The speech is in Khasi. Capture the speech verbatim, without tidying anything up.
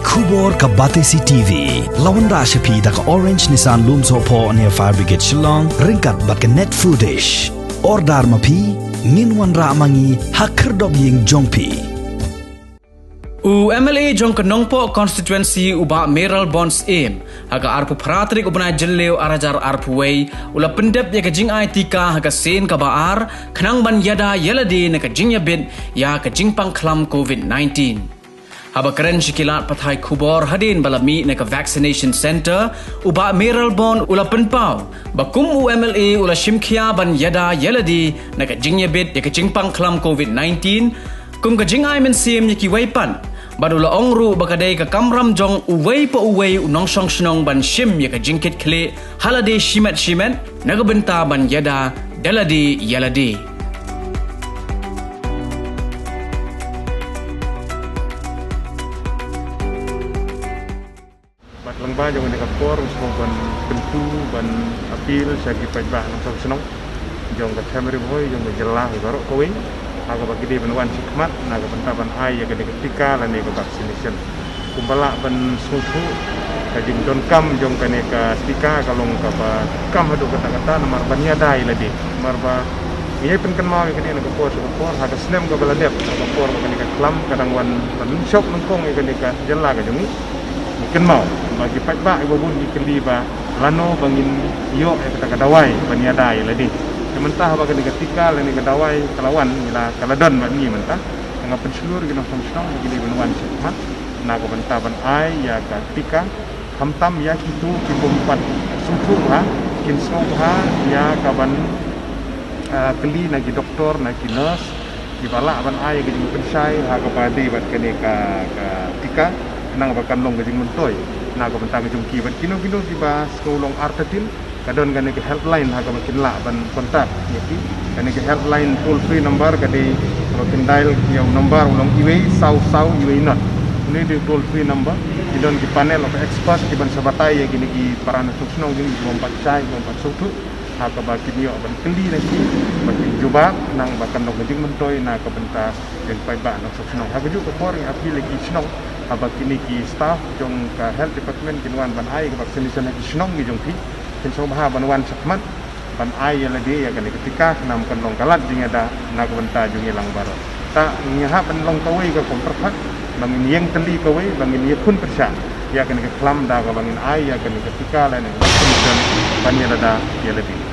Khubor ka Batesi T V. La wanrah sha phi da ka Orange Nissan Lumsohphoh near Fire Brigade Shillong, ryngkat bad ka Net Foodish. Order ma phi, ngin wanrah ma ngi ha khyrdop ïing jong phi. U M L A jong ka Nongpoh Constituency u Bah Mayralborn Syiem, ha ka arphew phra tarik u bnai Jylliew arhajar arphew wei, u la pyndep ïa ka jingai tika ha ka sien kaba ar, khnang ban ïada ïalade na ka jingïabit ïa ka jingpang khlam covid nineteen. Haba kren sha ki lad pathai khubor hadien ba la mih na ka vaccination center, u Bah Mayralborn u la pynpaw ba kum u M L A u la shim khia ban ïada ïalade na ka jingïabit ïa ka jingpang khlam covid nineteen, kum ka jingai mynsiem ïa kiwei pat. Bad u la ong ruh ba ka dei ka kamram jong uwei pa uwei u nongshong shnong ban shim ïa ka jingkitkhlieh ha lade shimet shimet, na ka bynta ban ïada da lade ïalade. Bad lyngba jong kane ka por, nga sngew ban kyntu, ban appeal sha ki paidbah nongshong shnong jong ka Them Ri Bhoi, jong ka jylla hi baroh kawei, ha kaba ki dei ban wan shakhmat na ka bynta ban ai ïa kane ka tika lane ka vaccination. Kumba lah ban sngewthuh, ka jingdonkam jong kane ka tika ka long kaba kam haduh katta katta namar ban ïada ïalade. Namar ba ngi ïai pynkynmaw ïa kane na ka por sha ka por, ha ka snem kaba la dep, ha ka por ba kane ka khlam ka dang wan ban shop nyngkong ïa kane ka jylla ka jong ngi. Ngi kynmaw ba ki paidbah kiba bun ki kylli ba lano ba ngin ïoh ïa kata ka dawai ban ïada ïalade. Te mynta haba kane ka tika lane ka dawai ka la wan, ngi la, ka la don bad ngi mynta. Te nga pynshlur ïa ki nongshong shnong ba ki dei ban wan shakhmat na ka bynta ban ai ïa ka tika. Khamtam ïa kito ki bym pat sngewthuh bha, kin sngewbha ïa kaban, ah, kylli na ki doktor, na ki nurse kiba lah ban ai ka jingpynshai ha kaba dei bad kane ka, ka tika, khnang ba kan long ka jingmyntoi na ka bynta ka jong ki. Bad kino kino kiba sngew long artatien, ka don kane ka helpline ha kaba kin lah ban contact ïa ki. Kane ka helpline toll free number ka dei, haba kin dial ïa u number u long uwei saw saw uwei not. Une u dei toll free number. Ki don ki panel of expert kiban sa batai ïa kine ki para nongshong shnong, kine ki bym pat shai, bym pat sngewthuh, ha kaba kin ïoh ban kylli na ki, ba kin jubab, khnang ba kan long ka jingmyntoi na ka bynta jong ki paidbah nongshong shnong. Ha kajuh ka por ngi appeal ïa ki shnong, haba kine ki staff jong ka health department kin wan ban ai ka vaccination ha ki shnong ki jong phi, kin sngewbha ban wan shakhmat ban ai ïalade ïa kane ka tika, khnang ba kan long ka lad jingïada na ka bynta jong ngi lang baroh. Te ngi hap ban long kawei ka kum pyrkhat, ba ngin ïeng tylli kawei, ba ngin ïakhun pyrshah ïa kane ka khlam da kaba ngin ai ïa kane ka tika lane ka vaccination ban ïada ïalade.